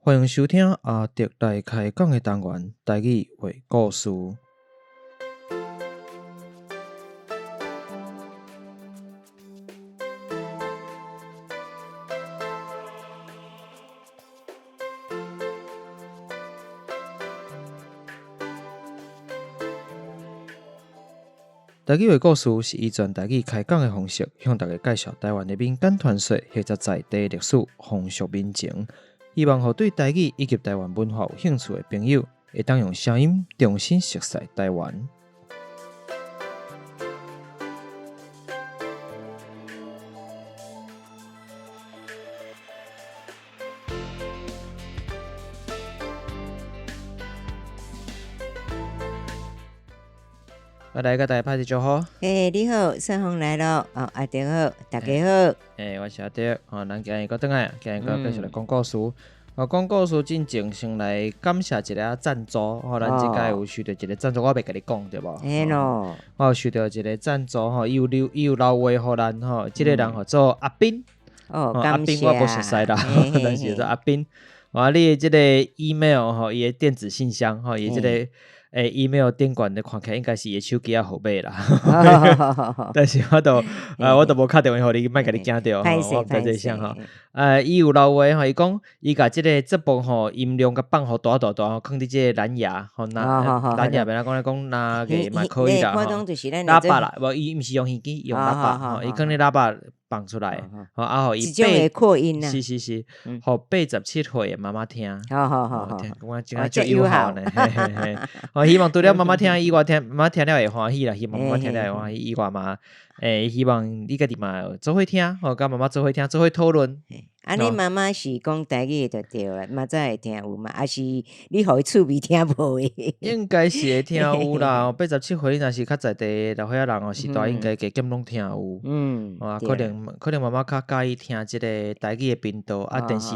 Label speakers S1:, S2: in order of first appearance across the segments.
S1: 歡迎收聽阿德來開講的單元，台語話故事。台語話故事是以全台語開講的方式，向大家介紹台灣的民間傳說或者在地歷史、風俗民情，希望予對台語以及台灣文化有興趣的朋友，會當用聲音重新熟悉台灣。我來佮大家拍一招呼。
S2: 嘿，你好，順風來咯。哦，阿德好，大家好。
S1: 欸，我是阿德。吼，咱今日閣轉來，今日閣繼續來講故事。哦，講故事進前先來感謝一下贊助。吼，咱這擺有收著一個贊助，我袂共你講對無？
S2: 嘿咯。
S1: 我有收著一個贊助吼，伊有留，伊有留話予咱吼，這個人號做阿斌。
S2: 哦，
S1: 阿斌我無熟似啦，但是叫做阿斌。啊，你的這個 email 吼，伊的電子信箱吼，伊這個。欸，email 頂懸咧看起來應該是伊的手機仔號碼啦，但是我都啊，我都無敲電話予你，莫共你驚著，我毋知這啥吼。伊有留話吼，伊講伊共這個節目吼音量共放予大大大吼，囥佇這個藍牙吼，藍牙欲按怎講咧講藍牙嘛可以啦吼，喇叭啦，無伊毋是用耳機，用喇叭吼，伊囥佇喇叭。放出來，吼啊，予伊八，是是是，予87歲的媽媽聽，
S2: 好好好，
S1: 聽我真足有效呢，嘿嘿嘿，我希望除了媽媽聽以外，聽媽媽聽了會歡喜啦，希望媽媽聽了會歡喜以外嘛，欸，希望你家己嘛做伙聽，吼，佮媽媽做伙聽，做伙討論。
S2: 啊，你媽媽是講台語的就對了，嘛才會聽有嘛，抑是你予伊趣味聽無的？
S1: 應該是會聽有啦，87歲若是較在地老歲仔人哦，時代應該加減攏聽有。嗯，啊，可能可能媽媽較佮意聽這個台語的頻道，啊，電視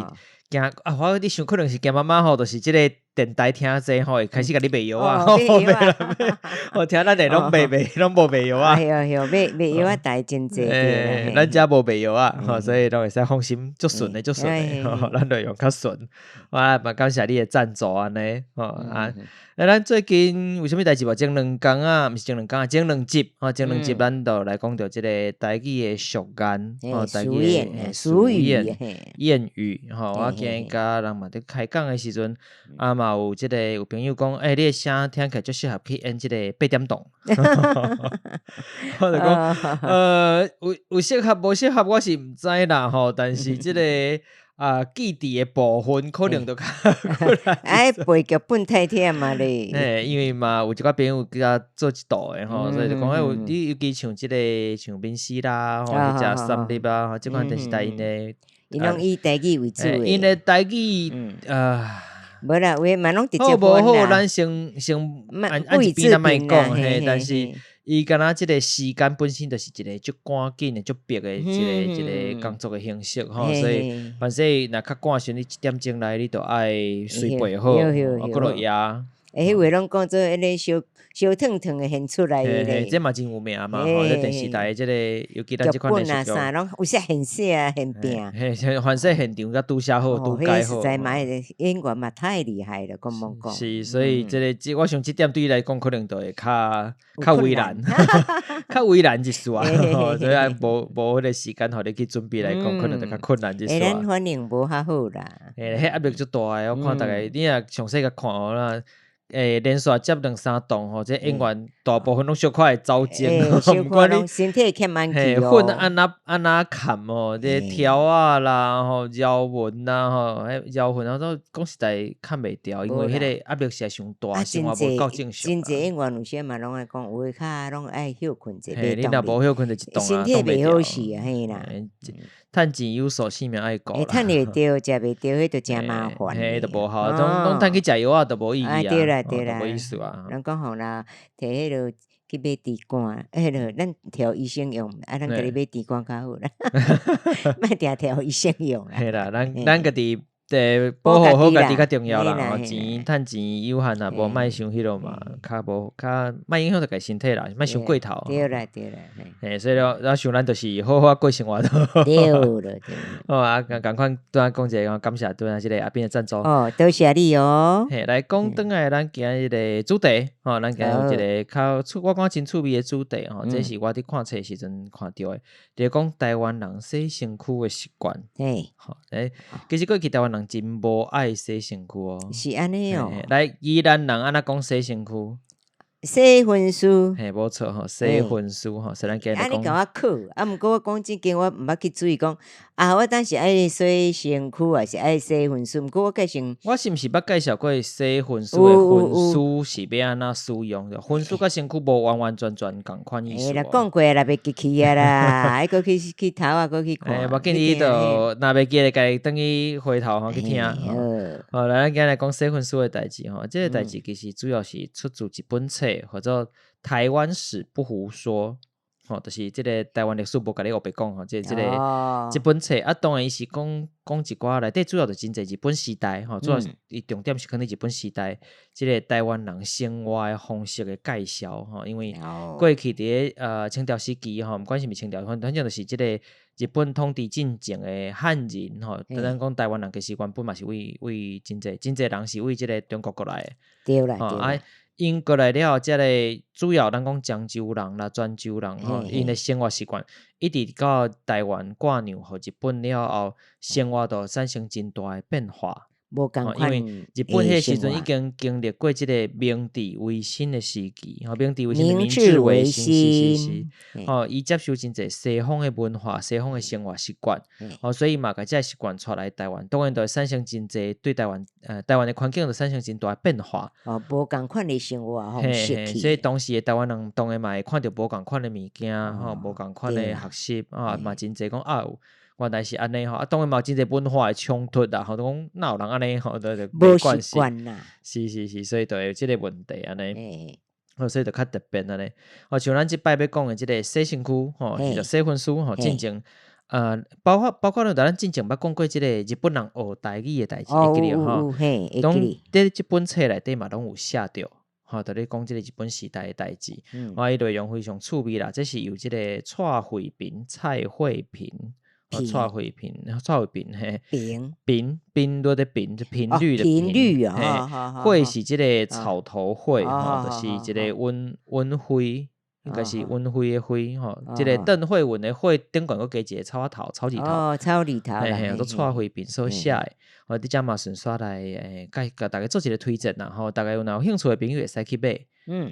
S1: 驚啊，我你想可能是驚媽媽吼，就是這個電台聽濟吼，會開始共你賣藥啊，我聽咱的攏賣賣攏無賣藥啊，
S2: 對對，賣賣藥仔台真濟，
S1: 欸，咱遮無賣藥仔，吼，所以攏會使放心，足順的足順的，咱內容較順，啊嘛感謝你的贊助按呢，吼啊。欸，咱最近有啥物代誌無？前兩工啊，毋是前兩工啊，前兩集，吼，前兩集咱就來講著這個台語的俗諺，吼，台語的俗諺、諺語，吼。我今日佮人嘛佇開講的時陣，啊嘛有這個有朋友講，欸，你的聲聽起來足適合去演這個八點檔。我就講，有有適合無適合，我是毋知啦，吼。但是這個。啊，記佇的部分可能就較困難。
S2: 哎，背劇本太忝啊咧。
S1: 嘿，因為嘛有一寡朋友佮做這道的吼，所以就講欸，有你尤其像這個像民視啦，吼，或者三立啊，吼，這款電視台𪜶的，𪜶
S2: 攏以台語為主的。
S1: 𪜶的台語啊，
S2: 無啦，有的嘛攏直接
S1: 好無好，咱先先按按一邊咱莫講嘿，但是。伊敢若這個時間本身就是一個足趕緊的、足迫的一個一個工作的形式吼，所以凡勢若較趕時，你一點鐘內你著愛隨背好，啊，閣落壓。
S2: 欸，彼話攏講做彼個燒燒燙燙的現出來的咧。
S1: 這嘛真有名嘛，吼！這電視台的這個，尤其咱這款電視劇。
S2: 劇本啊，啥攏有寫現寫啊，現拼。
S1: 嘿，凡勢現場佮拄寫好，拄改好。
S2: 實在嘛，演員嘛太厲害了，講無講。
S1: 是，所以這個，這我想這點對伊來講，可能就會較較為難，較為難一絲啊。所以無無彼個時間，予你去準備來講，可能就較困難一絲。
S2: 欸，咱反應無較好啦。
S1: 欸，彼壓力足大的，我看逐个，你若詳細共看哦啦。欸，連續接兩三檔吼，這演員大部分攏小可會走精，毋管你
S2: 身體欠安
S1: 嘿，粉按怎按怎崁吼，這條仔啦吼，腰紋啦吼，彼腰紋啊都講實在崁袂牢，因為彼個壓力實在傷大，生活無夠正常。
S2: 真濟演員有時嘛攏愛講，有的較攏愛歇睏者，
S1: 嘿，你若無歇睏就一檔啊，
S2: 身體袂好勢啊，嘿啦。
S1: 趁錢有數，性命愛顧。
S2: 欸，趁會著，食袂著，彼就誠麻煩。
S1: 嘿，就無效，攏攏趁去食藥仔，就無意義啊。
S2: 對啦對啦，
S1: 無意思啊。
S2: 人講吼啦，提彼落去買豬肝，彼落咱調醫生用，啊，咱家己買豬肝較好啦，莫定提予醫生用啦。
S1: 嘿啦，咱咱家己。對，保護好家己較重要啦。錢趁錢有限啊，無莫傷彼落嘛，較無較莫影響著家己身體啦，莫傷過頭。
S2: 對啦對啦，
S1: 嘿，所以了，咱想咱就是好好過生活。
S2: 對了對。
S1: 哦啊，仝款拄仔講一个，感謝拄仔這个阿扁的贊助。
S2: 哦，多謝你哦。
S1: 嘿，來講轉來，咱今日的主題，吼，咱今日有一个較趣，我感覺真趣味的主題，吼，這是我佇看冊時陣看著的，就是講台灣人洗身軀的習慣。
S2: 嘿，
S1: 吼，欸，其實過去台灣人真無愛洗身軀哦。
S2: 是按呢哦。
S1: 來，宜蘭人按怎講洗身軀？
S2: 洗薰鬚。
S1: 嘿，無錯吼，洗薰鬚吼，所以咱今日
S2: 按呢共我考，啊，毋過我講正經，我毋捌去注意講，啊，我當時愛洗身軀，還是愛洗薰鬚？毋過我介紹，
S1: 我是毋是捌介紹過洗薰鬚的薰鬚是欲按怎使用？薰鬚佮身軀無完完全全仝款意思。
S2: 欸，若講過啦，袂記去啊啦，愛閣去去頭啊，閣去看。
S1: 欸，無要緊，你就若袂記得，家己轉去回頭吼去聽。好，來，咱今日來講洗薰鬚的代誌吼，這個代誌其實主要是出自一本冊，叫做《台灣史不胡說》，吼，就是這个台灣歷史無共你烏白講吼，這個這本冊啊，當然伊是講講一寡內底主要就真濟日本時代吼，主要是伊重點是囥佇日本時代，這个台灣人生活的方式的介紹吼，因為過去佇咧清朝時期吼，毋管是毋是清朝，反正就是這個日本統治進前的漢人吼，咱講台灣人其實原本嘛是為為真濟真濟人是為這个中國過來的，
S2: 對啦，對啦。
S1: 𪜶過來了後，這个主要咱講漳州人啦、泉州人吼，𪜶的生活習慣，一直到台灣割讓予日本了後，生活就產生真大的變化。
S2: 無仝款，
S1: 因為日本彼个時陣已經經歷過這个明治維新的時期，吼，明治維新、明治維新，是是是，吼，伊接受真濟西方的文化、西方的生活習慣，吼，所以嘛，共這个習慣帶來台灣，當然就會產生真濟對台灣，台灣的環境就產生真大的變化。
S2: 哦，無仝款的生活方式。
S1: 所以當時的台灣人當然嘛會看著無仝款的物件，吼，無仝款的學習，啊，嘛真濟講啊。原來是按呢吼，啊，當然嘛有真濟文化的衝突啦，吼，講哪有人按呢吼，就
S2: 無習慣啦，
S1: 是是是，所以就會有這个問題按呢，吼，所以就較特別按呢。吼，像咱這擺欲講的這个洗身軀吼，就洗薰鬚吼，進前，包括包括咱進前捌講過這个日本人學台語的代誌，會記得吼？攏佇這本冊內底嘛攏有寫著，吼，就咧講這个日本時代的代誌，我伊內容非常趣味啦，這是由這个蔡惠平、蔡惠平。蔡惠平，蔡惠平嘿，頻頻率的頻，就頻率的頻，嘿，惠是這个草頭惠，吼，就是這个溫溫惠，應該是溫惠的惠，吼，這个鄧惠文的惠頂懸閣加一个草仔頭，草字頭，
S2: 哦，草字頭，
S1: 嘿嘿，做蔡惠平所寫的，我佇遮嘛順紲來欸，共大家做一个推薦啦，吼，大家有若有興趣的朋友會使去買。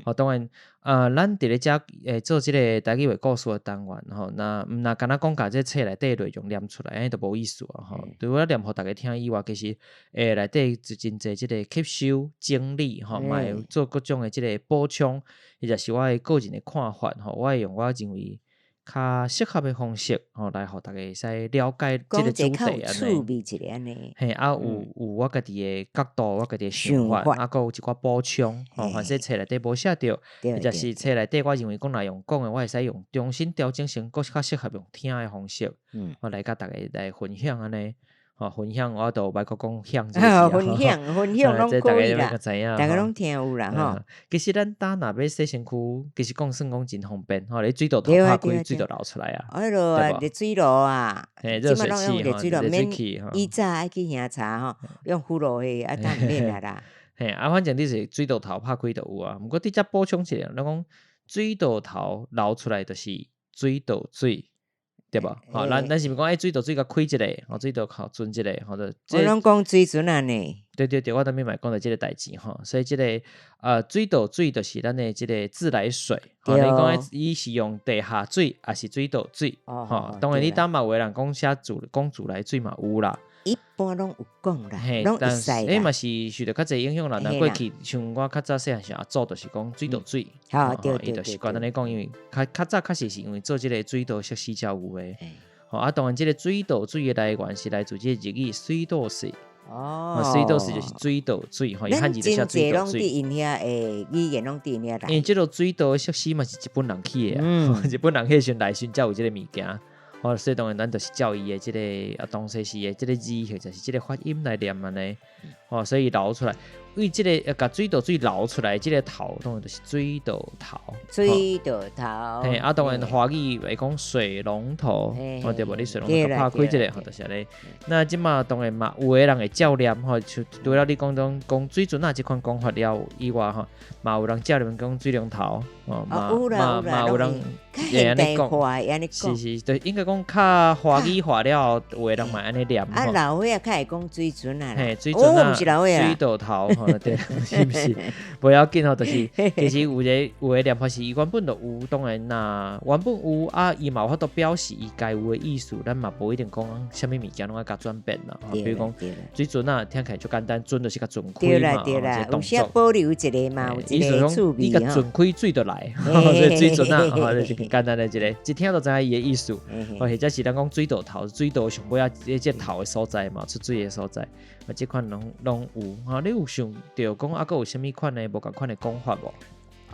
S1: 吼，當然，咱佇咧遮做這个台語話故事的單元吼，若毋若干焦講共這冊內底內容念出來，按呢就無意思啊吼。除了念予大家聽以外，其實內底就真濟這个吸收整理吼，嘛會做各種的這个補充，或者是我的個人的看法吼，我會用我認為較適合的方式吼，來予大家會使了解這个主題按呢。嘿，啊有有我家己的角度，我家己的想法，啊，閣有一寡補充吼，凡勢冊內底無寫著，或者是冊內底我認為講若用講的，我會使用重新調整成閣較適合用聽的方式，我來共大家來分享按呢。吼，分享我都袂閣講享這個字
S2: 分享分享攏可以啦，大家攏聽有啦吼。
S1: 其實咱呾若欲洗身軀，其實講算講真方便吼，你水道頭拍開，水就流出來啊。
S2: 彼落啊，熱水爐啊，
S1: 熱水器吼，熱水器吼。
S2: 以早愛去喝茶吼，用葫蘆的啊，當毋免啊啦。
S1: 嘿，啊，反正你是水道頭拍開就有啊。毋過佇遮補充一下，咱講水道頭流出來就是水道水。對無？吼，咱咱是毋是講欸，水道水共開一下，吼，水道口存一下，吼，就。
S2: 我攏講水準按呢。
S1: 對對對，我頂擺嘛講著這个代誌吼，所以這个水道水就是咱的這个自來水。吼，你講伊是用地下水，抑是水道水？吼，當然你當嘛有的人講寫自講自來水嘛有啦。
S2: 一般攏有講啦，攏會使啦。
S1: 欸嘛是受著較濟影響啦。若過去像我較早細漢時阿祖就是講水道水，
S2: 吼，
S1: 伊就習慣按呢講，因為較較早確實是因為做這个水道設施才有的。吼，啊，當然這个水道水的來源是來自這個日語水道水。
S2: 哦，
S1: 水道水就是水道水，吼，伊漢字就寫水道水。
S2: 咱真濟攏佇𪜶遐的語言攏佇𪜶遐來。
S1: 因為這个水道設施嘛是日本人起的啊，日本人彼時陣來時陣才有這个物件。吼，所以當然咱就是照伊的這個啊，當時時的這個字或者是這個發音來念按呢，吼，所以流出來，為這個共水道水流出來，這個頭當然就是水道頭。
S2: 水道頭。
S1: 嘿，啊，當然華語會講水龍頭，吼對無？你水龍頭拍開這個，吼，就是按呢。那這馬當然嘛，有的人會照念吼，像除了你講講講水樽仔這款講法了以外，吼，嘛有人照念講水龍頭，吼，嘛嘛嘛有人會按呢講，是是，就應該講較華語化了後，有的人嘛按呢念。
S2: 啊，老歲仔較會講水樽仔啦，
S1: 嘿，水樽仔，水道頭，吼，對，是毋是？無要緊吼，就是其實有個有的念法是伊原本就有，當然若原本有啊，伊嘛有法度表示伊該有的意思，咱嘛無一定講啥物物件攏愛共轉變啦。比如講水樽仔聽起來足簡單，樽就是共準開嘛，
S2: 對啦對啦，有時保留一個嘛，有一個趣味。
S1: 你共準開水就來，所以水樽仔，吼，就是簡單的一個，一聽就知影伊的意思。或者是咱講水道頭，水道上尾仔這頭的所在嘛，出水的所在，啊，這款攏攏有。吼，你有想著講啊，閣有啥物款的無仝款的講法無？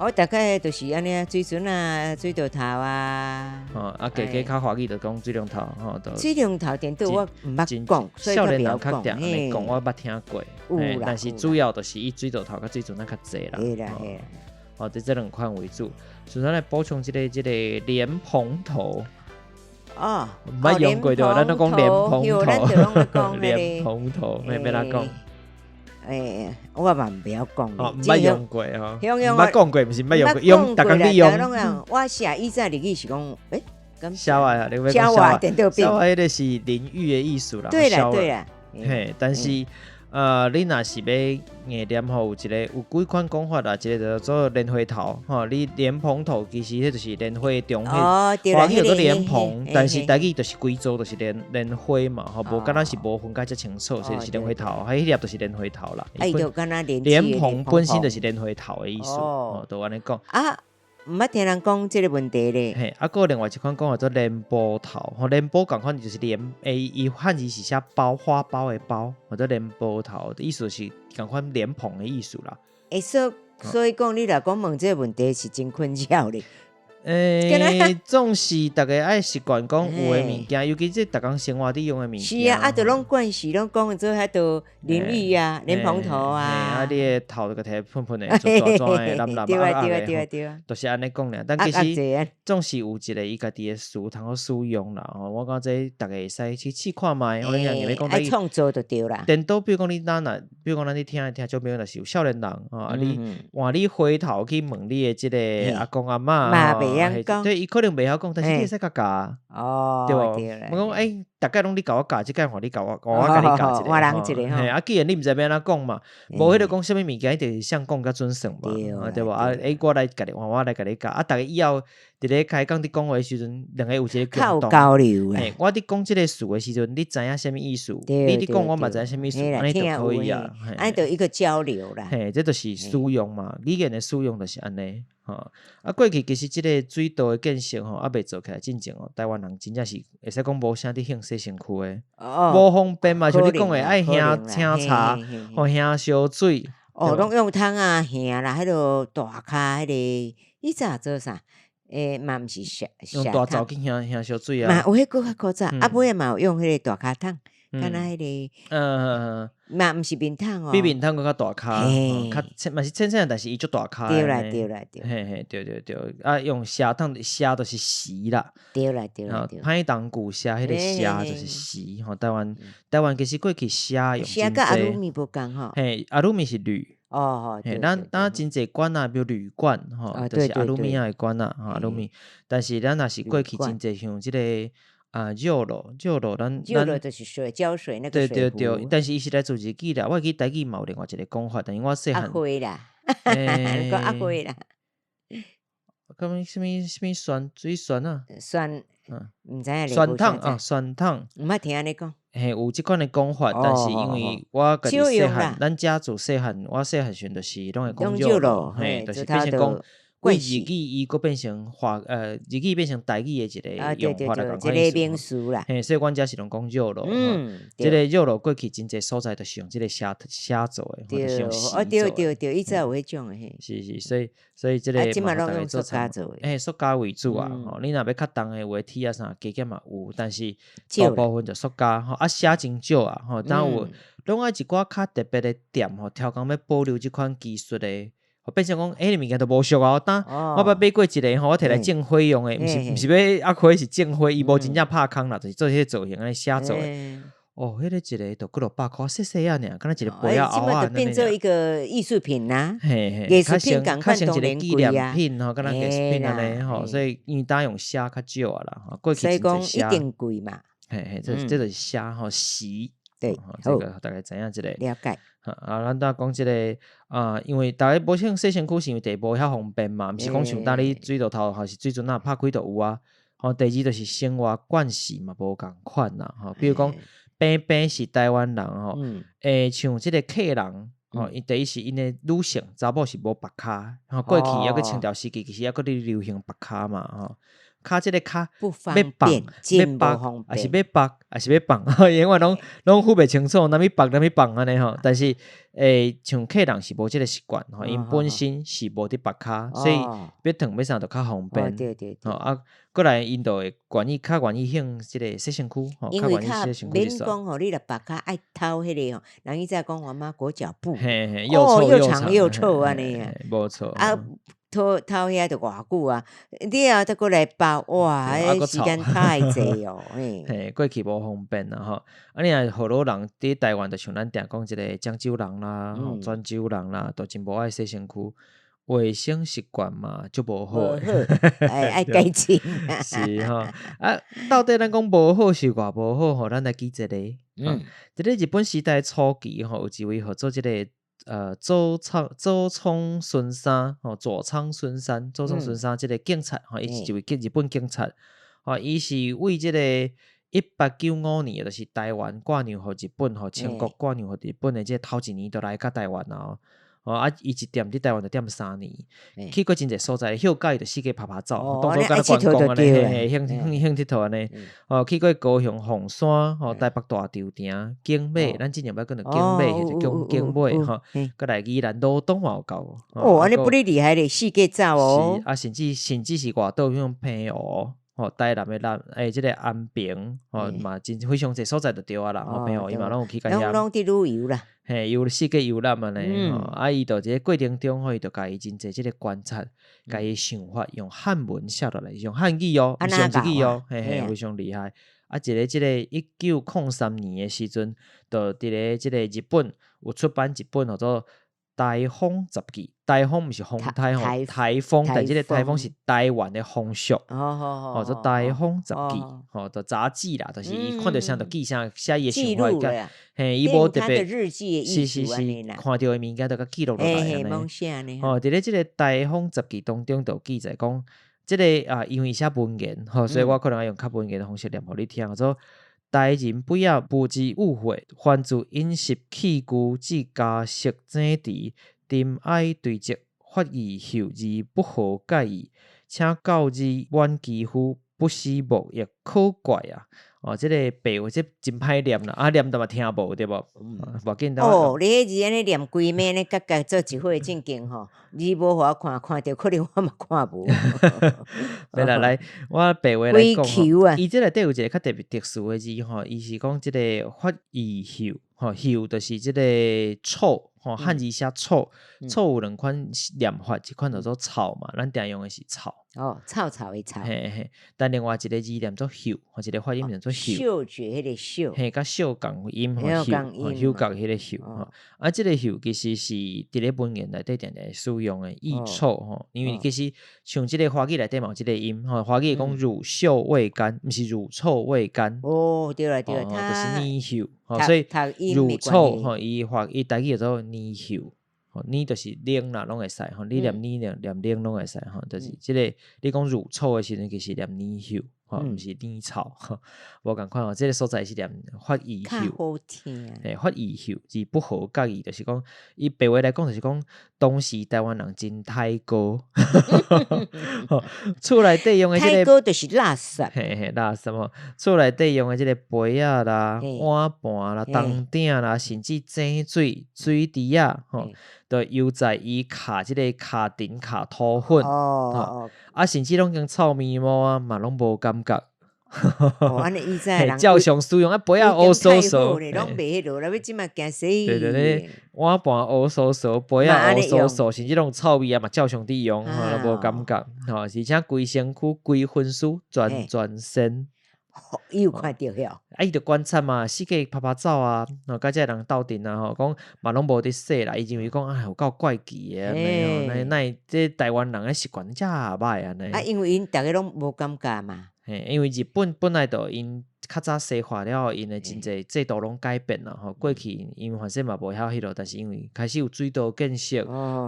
S2: 我大概就是按呢啊，水樽啊，水道頭啊。
S1: 吼，啊，加加較華語就講水龍頭，吼，就。
S2: 水龍頭顛倒我毋捌講，所以較袂曉講。
S1: 較按呢講，我捌聽過。
S2: 有啦。
S1: 但是主要就是以水道頭佮水樽仔較濟啦。
S2: 對啦，對啦。
S1: 吼，這兩款為主。順咱來補充這個這個蓮蓬頭。
S2: 哦。
S1: 毋捌用過對無？咱攏講蓮蓬頭。蓮蓬頭，欲欲按怎講？
S2: 欸，我嘛毋曉講。
S1: 哦，毋捌用過吼，毋捌講過，毋是毋捌用過，用，逐工咧用。
S2: 我寫以前日語是講，欸，
S1: 痟啊，你欲講痟啊？痟啊，彼個是淋浴的意思啦。
S2: 對啦，對啦。
S1: 嘿，但是。你若是欲硬念吼，有一個有幾款講法啦，一個叫做蓮花頭，吼，你蓮蓬頭其實彼就是蓮花中彼，華語叫做蓮蓬，但是台語就是規組就是蓮蓮花嘛，吼，無敢若是無分解遮清楚，所以是蓮花頭，彼彼粒就是蓮花頭啦。蓮蓬本身就是蓮花頭的意思，哦，就按呢講。
S2: 毋捌聽人講這个問題咧。
S1: 嘿，啊，閣有另外一款講叫做蓮波頭，吼，蓮波仝款就是蓮，欸，伊漢字是寫包花苞的苞，或者蓮波頭，意思是仝款蓮蓬的意思啦。
S2: 欸，所以講，你若講問這个問題是真困擾咧。
S1: 欸，總是逐家愛習慣講有的物件，尤其這逐工生活佇用的物件。
S2: 是啊，啊，就攏慣勢，攏講做彼道淋浴啊，蓮蓬頭啊。
S1: 啊，你的頭就共摕噴噴的，做大大的，藍藍黑黑的，
S2: 對啊對啊，
S1: 就是按呢講爾。但其實總是有一個伊家己的詞通好使用啦。吼，我感覺這逐家會使去試看覓。我講欲講
S2: 愛創造就對啦。
S1: 顛倒比如講你咱若，比如講咱咧聽聽眾朋友若是有少年人吼，啊你換你回頭去問你的這个阿公阿嬤。
S2: 袂曉講，
S1: 對，伊可能袂曉講，但是你會使共教，
S2: 哦，
S1: 對無？我講欸，逐擺攏你共我教，這擺換你教我，我共你教一下，
S2: 換人一下
S1: 吼。啊，既然你毋知欲按怎講嘛，無彼個講啥物物件，一定是誰講較準算嘛，對無？啊，欸，我來共你換，我來共你教，啊，逐家以後佇咧開講佇講話的時陣，兩個有一個共
S2: 通交流。
S1: 嘿，我佇講這个詞的時陣，你知影啥物意思？你佇講我嘛知影啥物意思，按呢就可以啊。
S2: 按呢就一個交流啦。
S1: 嘿，這就是使用嘛，語言的使用就是按呢。吼，啊，過去其實這个水道的建設吼，猶未做起來進前哦，台灣人真正是會使講無啥佇興洗身軀的，無方便嘛，像你講的愛興請茶，吼興燒水，
S2: 哦，攏用桶仔興啦，彼个大跤彼个，以前做啥？欸，嘛毋是
S1: 用大灶去興興燒水啊，
S2: 嘛有彼个較古早，啊尾仔嘛有用彼个大跤桶。敢若彼个，嘛毋是面桶哦，
S1: 比面桶閣較大跤，較淺嘛是淺淺，但是伊足大跤。
S2: 對啦對啦對。
S1: 嘿嘿，對對對，啊用瀉桶，瀉就是匙啦。
S2: 對啦對啦對。
S1: 歹重舊瀉，彼个瀉就是匙吼。台灣台灣其實過去瀉用
S2: 真濟。瀉佮阿魯米無仝吼。
S1: 嘿，阿魯米是鋁。
S2: 哦，
S1: 嘿，咱咱真濟罐仔，比如鋁罐吼，就是阿魯米仔的罐仔，吼阿魯米。但是咱若是過去真濟像這個。啊，尿路尿路，咱
S2: 咱尿就是水澆水那個
S1: 對對對，但是伊是來自日語啦。我會記台語嘛有另外一個講法，但是我細漢。
S2: 阿花啦，講阿花啦。
S1: 啥物啥物啥物酸水酸啊？
S2: 酸，毋知影
S1: 酸桶啊，酸桶。
S2: 毋捌聽按呢講。
S1: 嘿，有這款的講法，但是因為我家己細漢，咱家族細漢，我細漢時陣就是攏會講尿路，嘿，就是變成講。對日
S2: 慣勢
S1: 語伊閣變成華日語變成台語的一個用法來仝款
S2: 一個
S1: 意
S2: 名詞啦。
S1: 思。嘿，所以阮遮是攏講熱絡。
S2: 嗯，
S1: 這個熱絡過去真濟所在都是用這個寫寫做的，或者是用詞做的。
S2: 對對，以前有彼種的嘿。
S1: 是是，所以這個
S2: 這馬
S1: 嘛，予大家做參考。欸，塑膠為主啊，吼，你若欲較重的有的鐵啊啥加減嘛有，但是大部分就塑膠吼，啊寫真少啊，吼，當有攏愛一寡較特別的店吼，刁工欲保留這款技術的。變成講，欸，彼物件都無俗哦。當我捌買過一个吼，我提來種花用的，毋是欲壓花，是種花，伊無真正拍空啦，就是做彼个造型按呢寫做的。哦，彼個一个就幾落百箍，細細仔爾，敢若一個杯仔餚仔
S2: 這變做一個藝術品啦。
S1: 嘿嘿，
S2: 藝術品仝款
S1: 較像一個紀念品吼，敢若藝術品按呢吼，所以因為當用寫較少啊啦，過去真濟寫。
S2: 一定貴嘛。
S1: 嘿嘿，這就是寫吼詞。
S2: 對，
S1: 這個大概知影這個。
S2: 了解。
S1: 啊，咱拄仔講這個啊，因為逐家無像洗身軀，是因為第一無遐方便嘛，毋是講像當你水爐頭還是水陣仔拍開就有啊。吼，第二就是生活慣勢嘛無仝款啦。吼，比如講，平平是台灣人吼，欸，像這個客人吼，伊第一是𪜶的女性查某是無縛跤，吼，過去猶閣清朝時期，其實猶閣咧流行縛跤嘛，吼。跤這個跤欲縛欲縛，抑是欲縛，抑是欲放，永遠攏分袂清楚，啥物縛啥物放按呢吼。但是欸，像客人是無這个習慣吼，𪜶本身是無佇縛跤，所以欲燙欲啥都較方便。吼啊，過來𪜶就會願意較願意興這个洗身軀，吼，較願意洗身軀。
S2: 免講吼，你若縛跤愛偷彼个吼，人以前講我媽裹腳布，
S1: 嘿嘿，又臭
S2: 又長又臭按呢啊，
S1: 無錯。
S2: 啊，偷偷遐就偌久啊，你後再閣來包，哇，彼時間太濟哦，嘿。
S1: 嘿，過去無方便啦吼。啊，你若河洛人佇台灣，就像咱定講這个漳州人啦、泉州人啦，都真無愛洗身軀，衛生習慣嘛，足無好的。
S2: 愛改進。
S1: 是吼，啊，到底咱講無好是偌無好吼？咱來舉一個。嗯，佇咧日本時代初期吼，有一位號做這个佐倉孫三吼，佐倉孫三，佐倉孫三這个警察吼，伊是一位日本警察，吼，伊是為這个1895年，就是台灣割讓予日本，吼，清國割讓予日本的這個頭一年，就來到台灣啊。哦，啊，伊一踮佇台灣就踮3年，去過真濟所在，休假伊就四界趴趴走，當做敢若觀光按呢，嘿嘿，興興興𨑨迌按呢。哦，去過高雄鳳山，吼，台北大稻埕、景美，咱之前捌講著景美，或者講景美吼，閣來宜蘭羅東嘛有到。
S2: 哦，按呢不哩厲害咧，四界走哦。
S1: 是啊，甚至是外島，像澎湖，吼，台南的南，欸，這个安平，吼，嘛真非常濟所在就對啊啦，吼，澎湖伊嘛攏有去共遐。
S2: 攏攏佇旅遊啦。
S1: 嘿，遊四界遊覽按呢，吼，啊，伊就這个過程中吼，伊就共伊真濟這个觀察，共伊想法用漢文寫落來，用漢語哦，毋是用日語哦，嘿嘿，非常厲害。啊，一个這个1903年的時陣，就佇咧這个日本有出版一本號做《台風雜記》，台風毋是風颱吼，颱風，但這个颱風是台灣的風俗，哦，做《台風雜記》，吼，就雜誌啦，就是伊看著啥就記啥，寫伊的想法，嘿，伊無特別，是是是，看著的物件就共記錄落來按呢。哦，佇咧這个《台風雜記》當中就有記載講，這个啊，因為寫文言，吼，所以我可能愛用較文言的方式念予你聽，做台人不要不知誤會，凡自飲食器具至家飾井池，塵埃堆積，發異臭而不合介意，請教之滿肌膚，不思莫亦可怪啊！哦，這個白話這真歹念啦，啊念著嘛聽無對無？無要緊。
S2: 哦，你彼字按呢念規暝呢，佮佮做一伙正經吼，你無予我看，看著可能我嘛看無。
S1: 來來來，我白話來講吼，伊這內底有一个較特別特殊的字吼，伊是講這个發異臭，吼，臭就是這個臭，吼，漢字寫臭，臭有兩款念法，一款叫做臭嘛，咱定用的是臭。
S2: 哦，臭臭的臭。
S1: 嘿嘿，但另外一个字念做嗅，吼，一个發音念做嗅。
S2: 嗅覺彼个嗅。
S1: 嘿，佮嗅仝音吼，嗅，嗅覺彼个嗅吼。啊，這个嗅其實是佇咧文言內底定定使用的異臭吼，因為其實像這个華語內底嘛有這个音吼，華語講乳臭未乾，毋是乳臭未乾。
S2: 哦，對啦對啦，
S1: 就是奶嗅，吼，所以乳臭吼，伊華伊台語叫做奶嗅。吼，奶就是奶啦，攏會使吼，你念奶念念奶攏會使吼，就是這个你講乳臭的時陣，其實念奶嗅，吼，毋是奶臭，無仝款吼。這个所在是念發異
S2: 較
S1: 嗅，
S2: 好聽。
S1: 嘿，發異嗅而不合覺意，就是講以白話來講，就是講當時台灣人真刣高，厝內底用的這個
S2: 刣高就是垃圾，
S1: 嘿嘿，垃圾吼，厝內底用的這個杯仔啦、碗盤啦、銅鼎啦，甚至井水、水池仔，吼，都猶在伊卡這个跤塵、跤土粉，
S2: 哦，
S1: 啊，甚至攏經臭面毛啊，嘛攏無感覺。
S2: 哦，按呢以前人
S1: 照常使用啊，杯仔烏嗖嗖，
S2: 攏袂彼落啦，欲這馬驚死。
S1: 對對對，碗盤烏嗖嗖，杯仔烏嗖嗖，甚至攏臭味啊嘛，照常佇用，吼，攏無感覺，吼，而且規身軀規分屍全全身。
S2: 伊有看著遐？
S1: 啊，伊就觀察嘛，四界拍拍走啊，吼，佮這个人鬥陣啊，吼，講嘛攏無佇洗啦，伊認為講啊有夠怪奇的按呢吼，哪哪會這台灣人的習慣遮歹按呢？
S2: 啊，因為𪜶逐个攏無感覺嘛。
S1: 嘿，因為日本本來就𪜶較早西化了後，𪜶的真濟制度攏改變啦吼。過去𪜶反正嘛無曉彼落，但是因為開始有水道建設，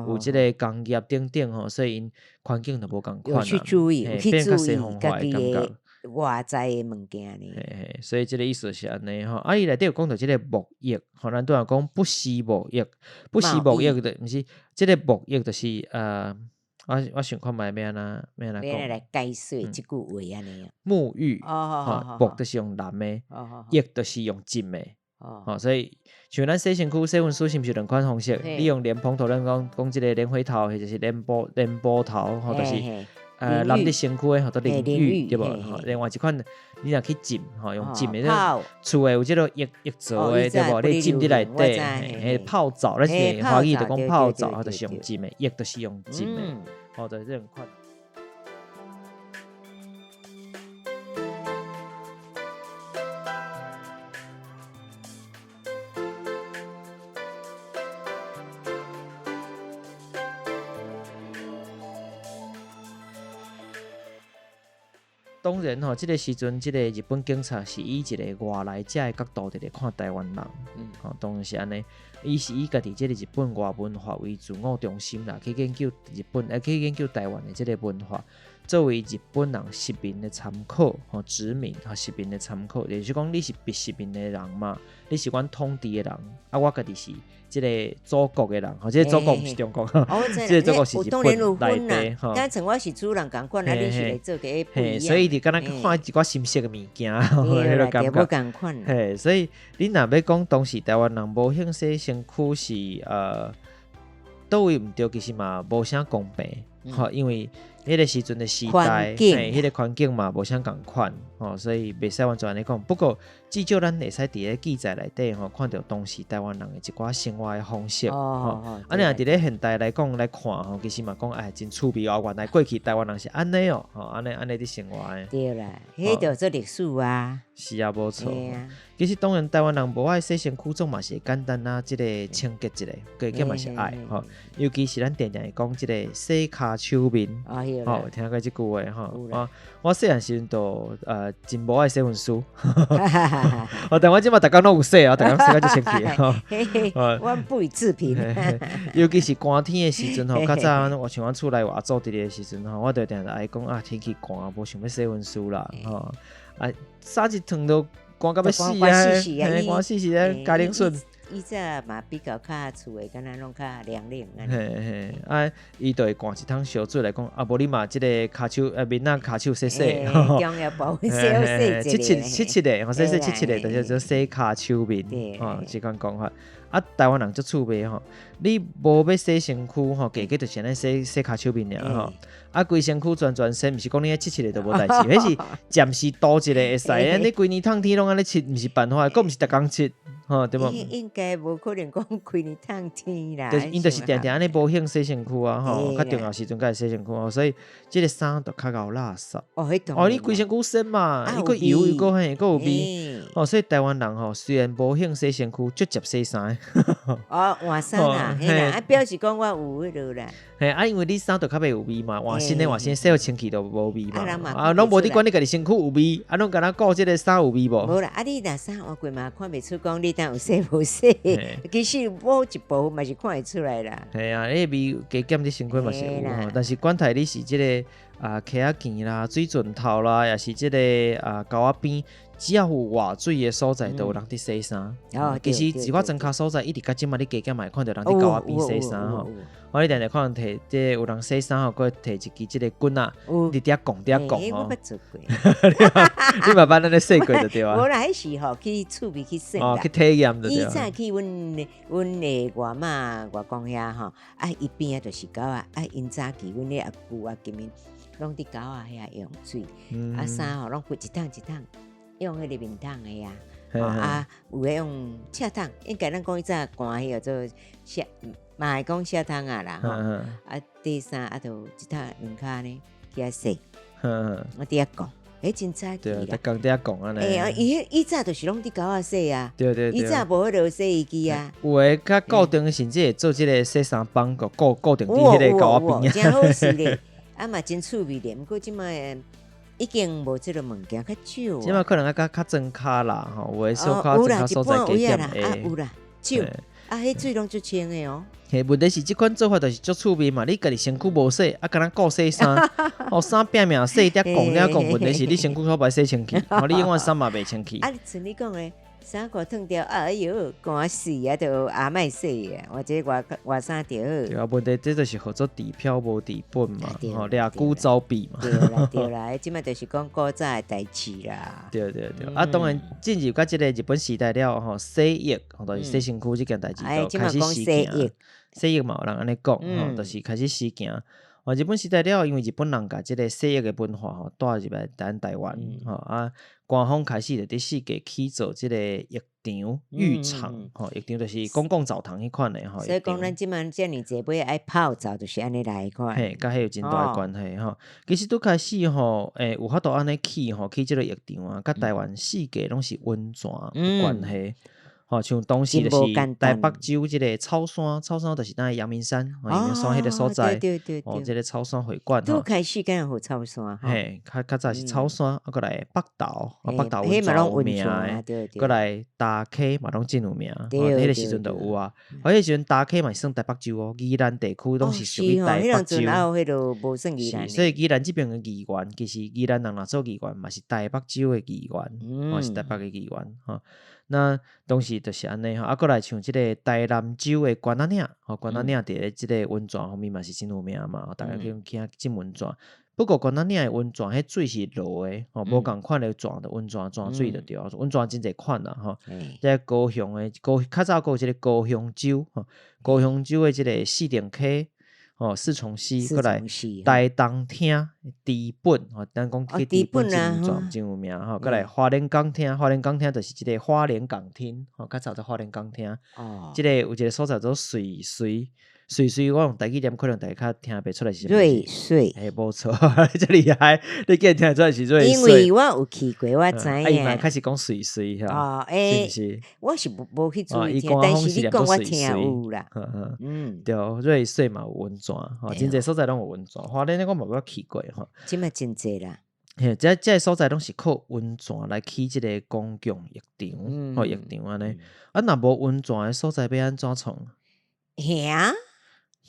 S1: 有這个工業等等吼，所以𪜶環境就無仝款
S2: 有去注意，
S1: 啦，
S2: 有去
S1: 變較
S2: 注意
S1: 西方化
S2: 家己
S1: 的感覺。
S2: 的外在的物件呢。
S1: 嘿嘿，所以這个意思是按呢吼。啊，伊內底有講著這个沐浴，吼，咱拄仔講不思沐浴，不思沐浴的，毋是這个沐浴就是我想看覓欲按怎欲按怎講。
S2: 欲按怎來解說這句話按呢？
S1: 沐浴，吼，沐就是用淋的，浴就是用浸的，吼，所以像咱洗身軀、洗身軀是毋是兩款方式？你用蓮蓬頭，咱講講這个蓮花頭，或者是蓮波蓮波頭，吼，就是淋佇身軀的，號做淋浴，對無？吼，另外一款，你若去浸，吼，用浸的，厝的有這个浴浴槽的，對無？你浸佇內底，嘿，泡澡，咱是華語就講泡澡，就是用浸的，浴就是用浸的，吼，就是這兩款。當然吼，這个時陣，這个日本警察是以一个外來者的角度佇咧看台灣人，吼，當然是按呢，伊是以家己這个日本外文化為自我中心啦，去研究日本，去研究台灣的這个文化，作為日本人殖民的參考，吼，殖民吼，殖民的參考，就是講你是被殖民的人嘛，你是阮統治的人，啊，我家己是這个祖國的人，吼，這个祖國毋是中國，這个祖國是日本內底，吼。
S2: 敢像我是主人仝款，啊，你是來做個不一樣。
S1: 所以就敢若看一寡深色的物件，彼个感覺。
S2: 仝款。
S1: 嘿，所以你若欲講當時台灣人無興洗身軀是佗位毋對，其實嘛無啥公平，吼，因為彼个時陣的時代，嘿，彼个環境嘛無啥仝款，吼，所以袂使完全按呢講。不過至少咱會使佇咧記載內底吼，看著當時台灣人的一寡生活的方式，吼。啊，你若佇咧現代來講來看吼，其實嘛講哎真趣味哦，原來過去台灣人是按呢哦，吼，按呢按呢佇生活的。
S2: 對啦，彼就做歷史啊。
S1: 是啊，無錯。其實當然台灣人無愛洗身軀，總嘛是會簡單啊，這个清潔一下，加減嘛是愛吼。尤其是咱定定會講這个洗跤手面，吼，有聽過這句話吼。我細漢時陣就真無愛洗身軀，但我這馬逐工攏有洗啊，逐工洗甲足清氣吼。
S2: 我不予置評。
S1: 尤其是寒天的時陣吼，較早我像阮厝內有阿祖佇咧的時陣吼，我就定定愛講啊，天氣寒，無想欲洗身軀啦，吼。啊，衫一脫都寒甲欲死啊！寒死死啊！加冷水。
S2: 以前嘛比較較厝的，敢若攏較涼涼按呢。
S1: 嘿嘿，啊，伊就會灌一桶燒水來講，啊，無你嘛，這个跤手面仔跤手洗洗，
S2: 重要部分洗好洗
S1: 拭拭拭拭的，吼，洗洗拭拭的，就是做洗跤手面，吼，這款講法。啊，台灣人足趣味吼，你無欲洗身軀吼，加減就是按呢洗洗跤手面爾吼。啊，規身軀全全洗，毋是講你拭拭咧就無代誌，彼是暫時塗一下會使。你規年冬天攏按呢拭，毋是辦法，閣毋是逐工拭，吼，對無？
S2: 應該無可能講規年冬天啦。
S1: 就是𪜶就是定定按呢無興洗身軀啊，吼，較重要時陣才會洗身軀哦，所以這个衫就較𠢕垃圾。哦，你規身軀洗嘛，伊閣油，伊閣嘿，閣有味。哦，所以台灣人吼，雖然無興洗身軀，足捷洗衫。
S2: 哦，換衫啦，嘿啦，啊，表示講我有彼落啦。
S1: 嘿，啊，因為你衫就較袂有味嘛，換新的換新，洗予清氣就無味嘛。
S2: 啊，人嘛
S1: 啊，攏無佇管你家己身軀有味，啊，攏敢若顧這个衫有味無？
S2: 無啦，啊，你若衫換過嘛，看袂出講你當有洗無洗。其實某一部分嘛是看會出來啦。
S1: 嘿啊，你的味加減佇身軀嘛是有吼，但是管太你是這个啊溪仔墘啦、水圳頭啦，抑是這个啊溝仔邊，只要有活水的所在，都有人佇洗衫。其實一寡莊跤所在，一直到這馬你加減嘛會看著人佇溝仔邊洗衫吼。我你定定看摕這個有人洗衫吼，閣摕一支這个棍仔，佇遐摃佇遐摃吼。
S2: 我捌做過。
S1: 你嘛捌按呢洗過就對啊。
S2: 無啦，彼時吼去趣味去耍
S1: 啦。哦，去體驗就對。
S2: 以前去阮阮的外媽外公遐吼，啊，伊邊仔就是溝仔，啊，𪜶早期阮的阿舅啊、金因攏佇溝仔遐用水，啊，衫吼攏規一桶一桶用彼個面桶的啊。啊，有的用赤桶，應該咱講以前寒彼個做赤，嘛會講赤桶啊啦吼。啊，底衫啊，就一桶兩跤呢，去遐洗。我佇遐講，欸，真早期啦。
S1: 對，佇遐講按呢。
S2: 欸啊，伊彼以早就是攏佇溝仔洗啊。
S1: 對對對。
S2: 以早無彼个洗衣機啊。
S1: 有的較固定，甚至會做這个洗衫房，個固固定佇彼个溝仔邊
S2: 啊。真好勢咧，啊嘛真趣味咧。毋過這擺已經無這个物件，較少。
S1: 這擺可能較較莊跤啦，吼，有的小可莊跤所在加減會。
S2: 有啦，少。啊，彼水攏足清的哦。
S1: 嘿，問題是這款做法就是足趣味嘛。你家己身軀無洗，啊，敢若顧洗衫，哦，衫拚命洗，佇遐摃佇遐摃，問題是你身軀煞袂洗清氣，哦，你永遠衫嘛袂清氣。
S2: 啊，像你講的，衫褲脫掉，哎喲，寒死啊，就阿莫洗啊，或者外外衫就好。
S1: 對啊，問題這就是號做治標無治本嘛，吼，掠久走避嘛。
S2: 對啦對啦，這擺就是講古早的代誌啦。
S1: 對對對，啊，當然進入到這个日本時代了後，洗浴，就是洗身軀這件代誌就開始時行。洗浴嘛有人按呢講，吼，就是開始時行。哦，日本時代了，因為日本人共這个洗浴的文化吼帶入來咱台灣，吼啊，官方開始就佇四界起造這个浴場、浴場，吼，浴場就是公共澡堂彼款的吼。
S2: 所以講，咱這擺遮爾濟尾愛泡澡，就是按呢來款。
S1: 嘿，佮彼有真大的關係吼。其實拄開始吼，欸，有法度按呢起吼，起這个浴場啊，佮台灣四界攏是溫泉有關係。吼，像當時就是台北州這个草山，草山就是咱陽明山，陽明山彼個所在，哦，這个草山會館。
S2: 拄開始敢有草山。
S1: 嘿，較較早是草山，啊，閣來北投，啊，北投溫泉有名的，閣來大溪嘛攏真有名，吼，彼个時陣就有啊。彼个時陣大溪嘛是算台北州哦，宜蘭地區攏是屬於台北州。是，所以宜蘭這邊的議員，其實宜蘭人若做議員嘛是台北州的議員，嘛是台北的議員，吼。那當時就是按呢吼，啊，閣來像這个台南州的關仔嶺，吼，關仔嶺佇咧這个溫泉方面嘛是真有名嘛，逐家去去遐浸溫泉。不過關仔嶺的溫泉，彼水是濁的，吼，無仝款的泉的溫泉泉水就對啊，溫泉真濟款啦，吼。這個高雄的高較早閣有這个高雄州，吼，高雄州的這个四重溪。哦，四重溪，閣來台東廳知本，吼，咱講去知本真真有名吼，閣來花蓮港廳，花蓮港廳就是這个花蓮港廳，吼，較早做花蓮港廳，哦，這个有一个所在做瑞穗，瑞穗，我用台語念可能大家較聽袂出來是啥物。
S2: 瑞穗，
S1: 欸，無錯，遮厲害，你竟然聽出來是瑞穗。
S2: 因為我有去過，我知影。
S1: 啊，伊嘛開始講瑞穗，哦，
S2: 欸，
S1: 是毋是？
S2: 我是無去注意聽，但是你講我聽有啦。
S1: 嗯，對，瑞穗嘛有溫泉，吼，真濟所在攏有溫泉。花蓮的我嘛無去過，吼。
S2: 這馬真濟啦。
S1: 嘿，這這个所在攏是靠溫泉來起這个公共浴場，吼，浴場按呢。啊，若無溫泉的所在，欲按怎創？
S2: 遐？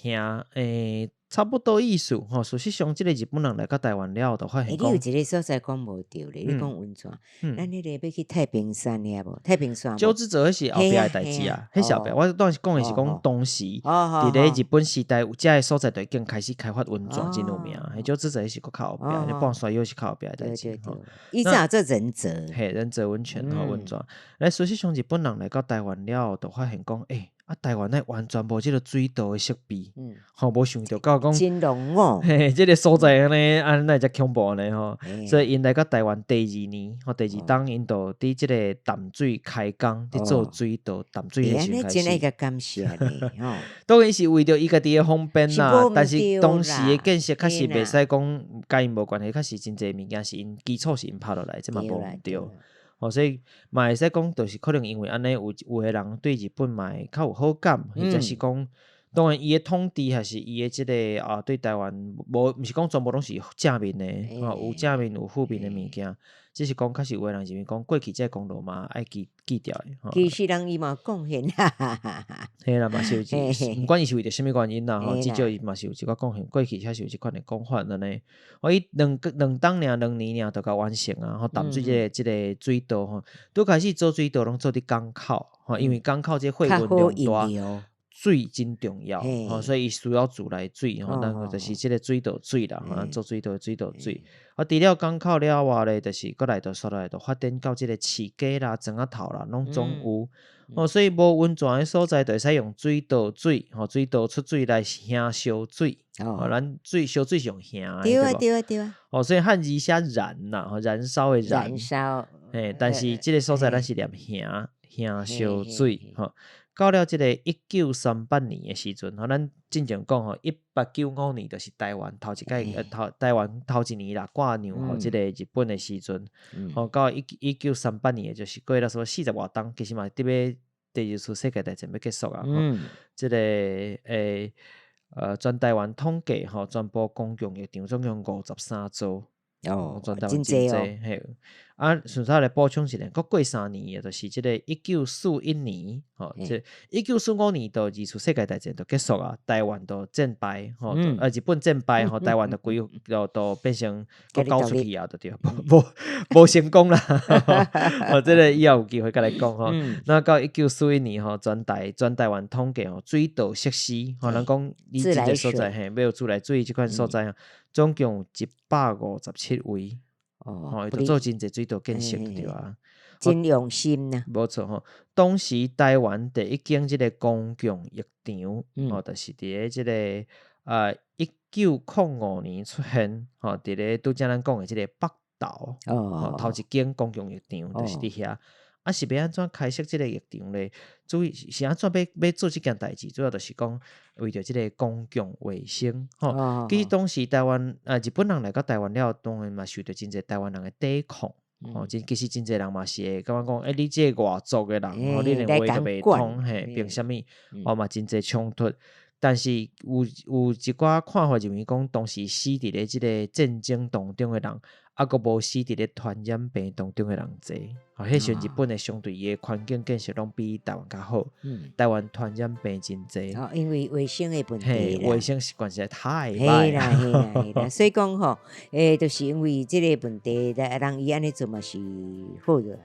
S1: 遐，欸，差不多意思吼。事實上，這个日本人來到台灣了後，就發現
S2: 欸，你有一个所在講無著咧，你講溫泉，咱彼个欲去太平山遐無？太平山。
S1: 九子澤彼是後壁的代誌啊，彼是後壁。我當時講的是講當時，佇咧日本時代，有遮个所在就已經開始開發溫泉，真有名。彼九子澤彼是閣較後壁，彼半山腰是較後壁的代誌。
S2: 以前做仁澤，
S1: 嘿，仁澤溫泉吼溫泉。來，事實上，日本人來到台灣了後，就發現講，欸，啊，台灣咧完全無這个水道的設備，吼，無想著到講，
S2: 真濃哦，
S1: 嘿，這个所在按呢，按呢會遮恐怖呢吼，所以𪜶來到台灣第二年，吼，第二冬𪜶就佇這个淡水開工，佇做水道，淡水彼時陣開始。
S2: 真愛共感謝咧，吼。
S1: 當然是為著伊家己的方便啦，但是當時的建設確實袂使講佮𪜶無關係，確實真濟物件是𪜶基礎是𪜶拍落來，這嘛無毋對。哦，所以嘛會使講，就是可能因為按呢，有有的人對日本嘛會較有好感，或者是講當然伊的統治還是伊的這个啊，對台灣無，毋是講全部攏是正面的，吼，有正面有負面的物件。只是講確實有的人認為講過去這个功勞嘛愛記記掉的。吼。
S2: 其實人伊嘛有貢獻啦。
S1: 嘿啦，嘛是有一，毋管伊是為著啥物原因啦，吼，至少伊嘛是有一寡貢獻。過去確實有這款的講法按呢。哦，伊兩兩冬爾兩年爾就共完成啊，吼，淡水這个水道吼，拄開始做水道攏做佇港口，吼，因為港口這貨運量大，水真重要，吼，所以伊需要自來水，吼，咱就是這个水道水啦，吼，做水道的水道水。啊，除了港口了外咧，就是閣來就煞來就發展到這个市街啦、莊仔頭啦，攏總有。哦，所以無溫泉的所在，就會使用水道水，吼，水道出水來燃燒水。哦，咱水燒水是用燃的，
S2: 對啊，對啊，對啊。
S1: 哦，所以漢字寫燃啦，吼，燃燒的燃。
S2: 燃燒。
S1: 嘿，但是這个所在咱是念燃，燃燒水，吼。到了這个1938年的時陣，吼，咱進前講吼，1895年就是台灣頭一擺，頭台灣頭一年啦，割讓予這个日本的時陣，吼，到1938年就是過了說四十外冬，其實嘛特別第二次世界大戰欲結束啊，這个全台灣統計吼，全部公共浴場總共53座。
S2: 哦，
S1: 全台灣真濟，嘿。啊，順續來補充一下，閣過3年，就是這个1941年，吼，這1945年就二次世界大戰就結束啊，台灣就戰敗，吼，日本戰敗，吼，台灣就規就就變成閣交出去啊，就對，無無成功啦。哦，這个以後有機會閣來講吼。那到1941年吼，全台灣統計吼，水道設施，吼，咱講你這个所在，嘿，欲有自來水這款所在，總共有157位。哦，伊就做真濟水道建設，對啊，
S2: 真用心呐。
S1: 無錯吼，當時台灣第一間這个公共浴場，哦，就是佇咧這个1905年出現，吼，佇咧拄才咱講的這个北投，哦，頭一間公共浴場就是佇遐。啊，是欲按怎開設這个浴場咧？主要是按怎欲做這件代誌？主要就是講為著這个公共衛生，吼。其實當時台灣啊，日本人來到台灣了，當然嘛受著真濟台灣人的抵抗，吼。真其實真濟人嘛是會感覺講，欸，你這个外族的人，吼，你連話都袂通，嘿，憑啥物？哦，嘛真濟衝突。但是有有一寡看法認為講，當時死佇咧這个戰爭當中的人，啊，閣無死佇咧傳染病當中的人濟。吼，彼時陣日本的相對伊的環境建設攏比台灣較好。台灣傳染病真濟。
S2: 哦，因為衛生的問題啦。
S1: 衛生習慣實在太歹。
S2: 嘿啦嘿啦嘿啦，所以講吼，就是因為這个問題，人伊按呢做嘛是好的。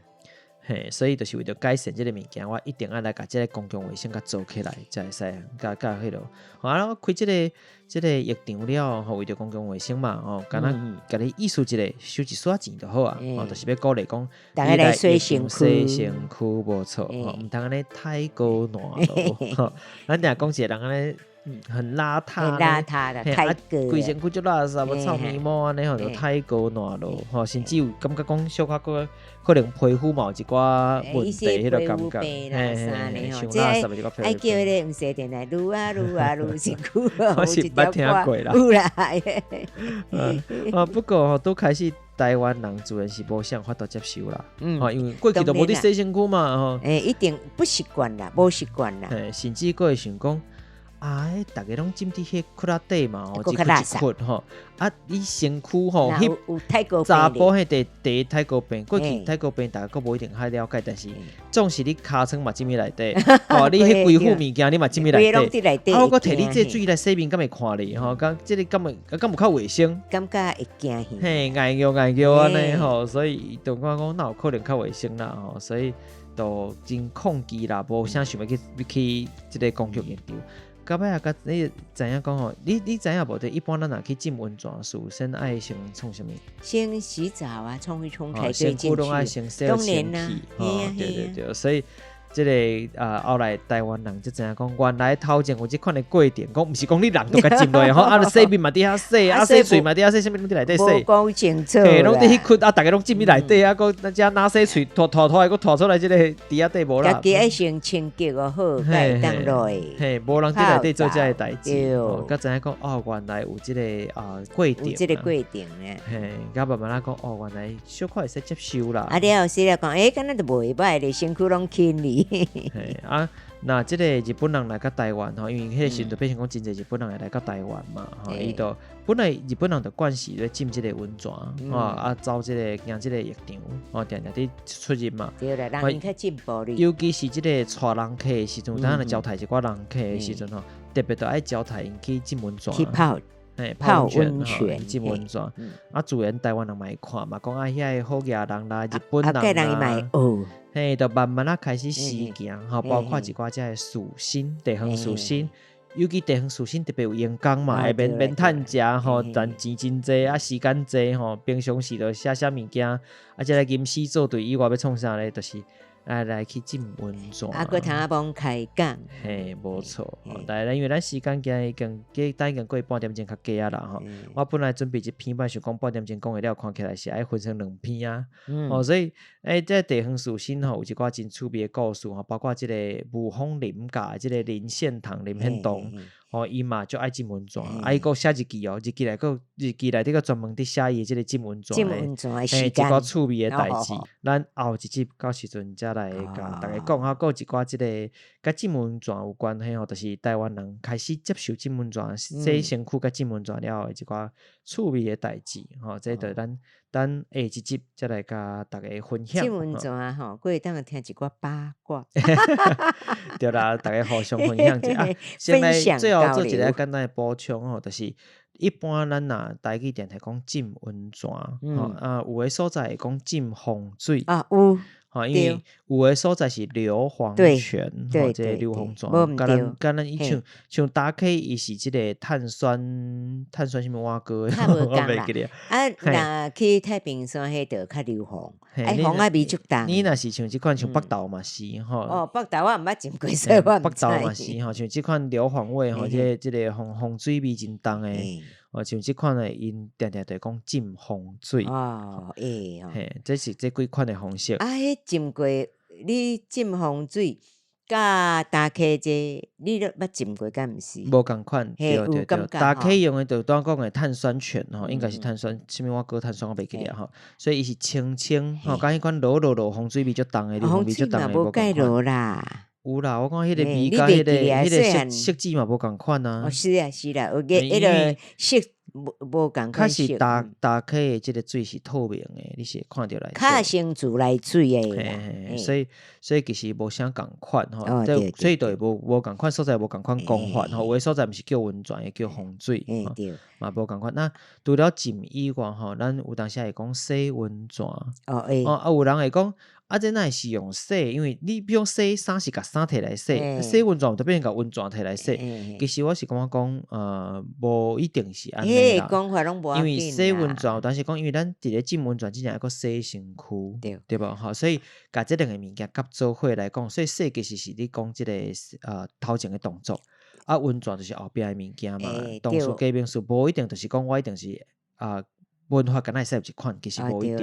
S1: 嘿，所以就是為著改善這个物件，我一定愛來共這个公共衛生共做起來，才會使共共彼落。啊，開這个浴場了後，為著公共衛生嘛，吼，敢若共你意思一下，收一絲仔錢就好啊，吼，就是欲鼓勵講，
S2: 逐家來洗身軀，
S1: 洗身軀無錯，吼，毋通按呢太過爛囉。吼，咱定講一個人按呢。很邋遢，
S2: 很邋遢的，太過，
S1: 規身軀足垃圾，無臭毛毛按呢吼，就太過爛囉，吼，甚至有感覺講小可閣可能皮膚嘛有一寡問題，彼个感覺，
S2: 嘿嘿，傷垃圾的一寡皮膚病。愛叫彼个毋是電來擼啊擼啊擼身軀，
S1: 我是毋捌聽過啦。
S2: 有啦，
S1: 啊，不過吼，拄開始台灣人自然是無啥法度接受啦，吼，因為過去都無佇洗身軀嘛，吼，
S2: 欸，一定不習慣啦，無習慣啦，
S1: 嘿，甚至閣會想講。啊！彼逐家攏浸佇彼窟仔底嘛吼，一窟一窟吼。啊，你身軀吼，彼查埔彼第第太高病，過去太高病，逐家閣無一定較了解，但是總是你尻川嘛浸佇內底，吼，你彼規副物件你嘛浸佇內底。啊，我閣提你這水來洗面，敢會看咧？吼，敢這个敢會敢有較衛生？
S2: 感覺會驚去。
S1: 嘿，礙叫礙叫按呢吼，所以就感覺講哪有可能較衛生啦吼，所以就真抗拒啦，無啥想欲去去這个公共浴場。到尾啊，佮你知影講吼，你知影無？就一般咱若去浸溫泉，首先愛先創啥物？
S2: 先洗澡啊，沖一沖才可以進去。
S1: 身軀攏愛先洗清氣，吼，對對對，所以。這个啊，後來台灣人才知影講，原來頭前有這款的過程，講毋是講你人就共浸落去吼，啊，洗面嘛佇遐洗，啊，洗喙嘛佇遐洗，啥物攏佇內底洗。
S2: 無講清楚。
S1: 嘿，攏佇彼窟啊，逐家攏浸佇內底啊，閣咱遮哪洗喙，拖拖拖，閣拖出來這個佇遐底無啦。
S2: 家己愛先清潔哦好，才會當落去。
S1: 嘿，無人佇內底做這个代誌，才知影講哦，原來有這个啊過程。
S2: 有這个過程咧。
S1: 嘿，才慢慢仔講哦，原來小可會使接受啦。
S2: 啊，了後時來講，欸，敢若就袂䆀咧，身軀攏輕哩。
S1: 嘿啊，若這個日本人來到台灣吼，因為彼個時陣就變成講真濟日本人會來到台灣嘛，吼，伊就本來日本人就慣勢咧浸這個溫泉，吼啊走這個行這個浴場，吼定定佇出入嘛。
S2: 對啦，人𪜶較進步咧。
S1: 尤其是這個帶人客的時陣，當然招待一寡人客的時陣吼，特別就愛招待𪜶去浸溫泉。
S2: 去泡。
S1: 嘿，泡溫泉，浸溫泉，啊，自然台灣人嘛會看嘛，講啊，遐個好額人啦，日本人啦，嘿，就慢慢仔開始時行吼，包括一寡遮个士紳，地方士紳，尤其地方士紳特別有閒工嘛，會免免趁食吼，賺錢真濟啊，時間濟吼，平常時就寫寫物件，啊，這個吟詩作對以外欲創啥咧，就是。來來去浸溫泉，
S2: 啊，閣通仔罔開講，
S1: 嘿，無錯。但是因為咱時間今日已經過，等已經過半點鐘較加啊啦吼。我本來準備一篇，本來想講半點鐘講會了，看起來是愛分成兩篇啊。哦，所以，欸，這地方士紳吼，有一寡真趣味的故事吼，包括這個霧峰林家這個林獻堂、林獻堂。吼，伊嘛足愛浸溫泉，啊，伊閣寫日記哦，日記內閣日記內底閣專門佇寫伊的這個浸溫泉的，嘿，一寡趣味的代誌。咱後一集到時陣才來共大家講，啊，閣有一寡這個佮浸溫泉有關係吼，就是台灣人開始接受浸溫泉，洗身軀佮浸溫泉了後的一寡趣味的代誌，吼，這就咱等下一集才來共大家分享。
S2: 浸溫泉吼，閣會當聽一寡八卦。
S1: 對啦，大家互相分享一下。先來最後做一个簡單的補充吼，就是一般咱若台語定定講浸溫泉，吼啊，有的所在會講浸風水。
S2: 啊，有。
S1: 吼，因為有的所在是硫磺泉，吼，這個硫磺泉，佮咱佮咱伊像像打開伊是這個碳酸碳酸啥物碗糕，我袂記得。
S2: 啊，若去太平山彼就較硫磺，啊，磺仔味足重。
S1: 你若是像這款像北投嘛是吼。
S2: 哦，北投我毋捌浸過，所以我毋知。
S1: 北投嘛是吼，像這款硫磺味吼，這個這個風風水味真重的。哦，像這款的，𪜶定定就會講浸風水。
S2: 哦，會哦。
S1: 嘿，這是這幾款的方式。
S2: 啊，彼浸過，你浸風水，佮礁溪這，你都捌浸過敢毋是？
S1: 無仝款，對對對。礁溪用的就拄仔講的碳酸泉吼，應該是碳酸，啥物碗糕碳酸我袂記得吼。所以伊是清清吼，佮彼款濁濁濁風水味足重的，硫磺味足重的無仝款。
S2: 啦。
S1: 有啦，我講彼個味佮彼個彼個色色子嘛無仝款啊。
S2: 哦，是啊是啦，有個彼個色。無無仝款。
S1: 較是礁礁溪的這個水是透明的，你是會看著內底。
S2: 較像自來水的。
S1: 嘿嘿，所以所以其實無啥仝款吼，所以就會無無仝款所在無仝款講法吼，有的所在毋是叫溫泉，會叫風水，嘛無仝款。那除了浸以外吼，咱有當時會講洗溫泉。
S2: 哦，會。
S1: 哦啊，有人會講。啊，這哪會是用洗？因為你比如洗衫是共衫提來洗，洗溫泉就變成共溫泉提來洗。其實我是感覺講，無一定是按呢啦。因為洗溫泉，但是講因為咱佇咧浸溫泉之前，還閣洗身軀，對無？吼，所以共這兩個物件合做伙來講，所以洗其實是你講這個頭前的動作，啊，溫泉就是後壁的物件嘛。動詞加名詞無一定就是講我一定是啊。文化敢若會使有一款，其實無一定。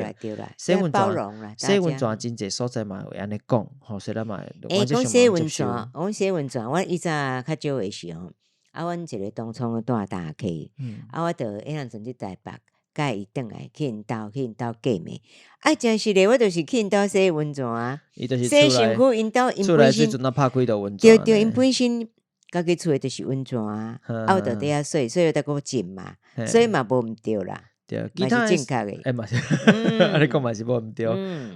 S1: 洗溫泉，洗溫泉真濟所在嘛會按呢講，吼，所以咱嘛
S2: 會。欸，講洗溫泉，講洗溫泉，我以前較少的時候，啊，阮一個同窗住礁溪，啊，我就彼當陣佇台北，佮伊轉來去𪜶兜，去𪜶兜過暝。啊，真實咧，我就是去𪜶兜洗溫泉啊，
S1: 洗
S2: 身軀，𪜶兜𪜶本身，對對，𪜶本身。家己厝的就是溫泉啊，啊，我就佇遐洗，所以才閣浸嘛，所以嘛無毋對啦。
S1: 對，其他的，欸嘛是，按呢講嘛是無毋對。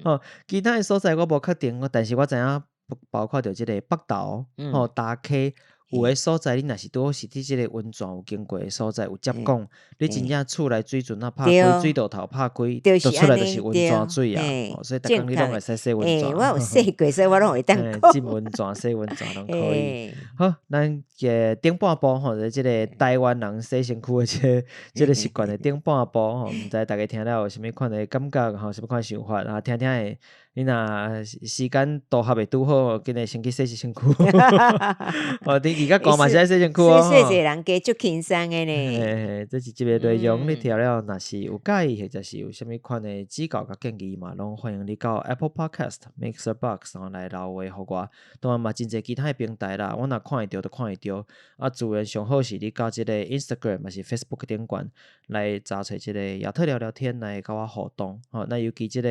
S1: 吼，其他的所在我無確定，但是我知影包括著這个北投，吼，礁溪。有的所在，你若是拄好是佇這个溫泉有經過的所在，有接講，你真正厝內水準仔拍開，水道頭拍開，就出來就是溫泉水啊。所以逐工你攏會使洗溫泉。
S2: 我有洗過，所以我攏會當講。
S1: 浸溫泉、洗溫泉攏可以。好，咱个頂半晡吼，這個台灣人洗身軀的這個這個習慣的頂半晡吼，毋知大家聽了有啥物款的感覺吼，啥物款的想法啊？聽聽會。你若時間都合會拄好，緊來先去洗一身軀。哦，天氣較寒嘛是愛洗身軀哦。
S2: 洗洗人家足輕鬆的呢。
S1: 嘿嘿，這是這個內容，你聽了若是有佮意，或者是有啥物款的指教佮建議嘛，攏歡迎你到 Apple Podcast、Mixer Box 來留話予我。當然嘛，真濟其他的平台啦，我若看會著就看會著。啊，自然上好是你到這個 Instagram 抑是 Facebook 頂懸來查揣這個亞特聊聊天來佮我互動。吼，那尤其這個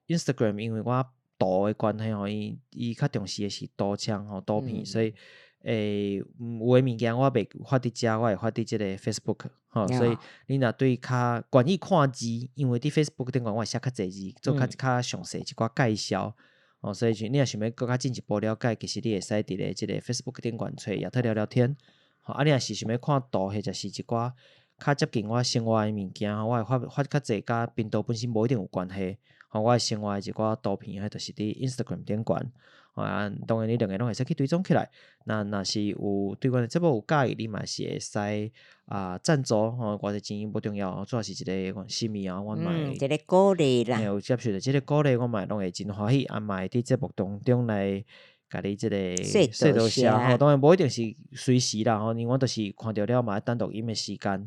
S1: Instagram，因為我圖的關係吼，伊伊較重視的是圖像吼，圖片，所以有的物件我袂發佇遮，我會發佇這个 Facebook 吼，所以你若對較願意看字，因為佇 Facebook 頂懸我會寫較濟字，做較較詳細一寡介紹，哦，所以你若想欲閣較進一步了解，其實你會使佇咧這个 Facebook 頂懸揣亞特聊聊天，吼，啊，你若是想欲看圖或者是一寡較接近我生活的物件，我會發發較濟，佮頻道本身無一定有關係，吼，我的生活的一寡圖片，彼就是佇 Instagram 頂懸，吼啊，當然你兩个攏會使去追蹤起來。那若是有對阮的節目有佮意，你嘛是會使啊贊助吼，偌濟錢無重要，主要是一个心意啊，阮嘛會
S2: 一个鼓勵啦，
S1: 有接受著這个鼓勵，我嘛攏會真歡喜，啊嘛會佇節目當中來共你這个說多謝吼，當然無一定是隨時啦吼，因為阮就是看著了嘛愛等錄音的時間，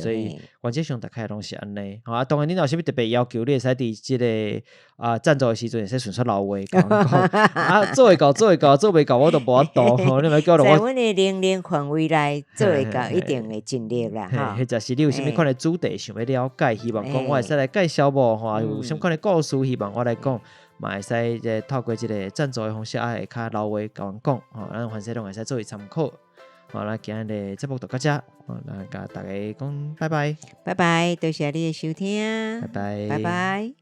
S1: 所以原則上大概攏是按呢。吼啊，當然你若有啥物特別要求，你會使佇這个啊贊助的時陣會使順紲留話共阮講，啊做會到做會到，做袂到我就無法度吼，你莫叫
S2: 我。在阮的能力範圍內做會到，一定會盡力啦。
S1: 吼，或者是你有啥物款的主題想欲了解，希望講我會使來介紹無吼，有啥物款的故事希望我來講。嘛會使這個透過這個贊助的方式，啊會較留話共阮講，吼，咱凡勢攏會使做為參考。好，咱今日的節目就到遮，好，咱共大家講拜拜，
S2: 拜拜，多謝你的收聽，
S1: 拜拜，
S2: 拜拜。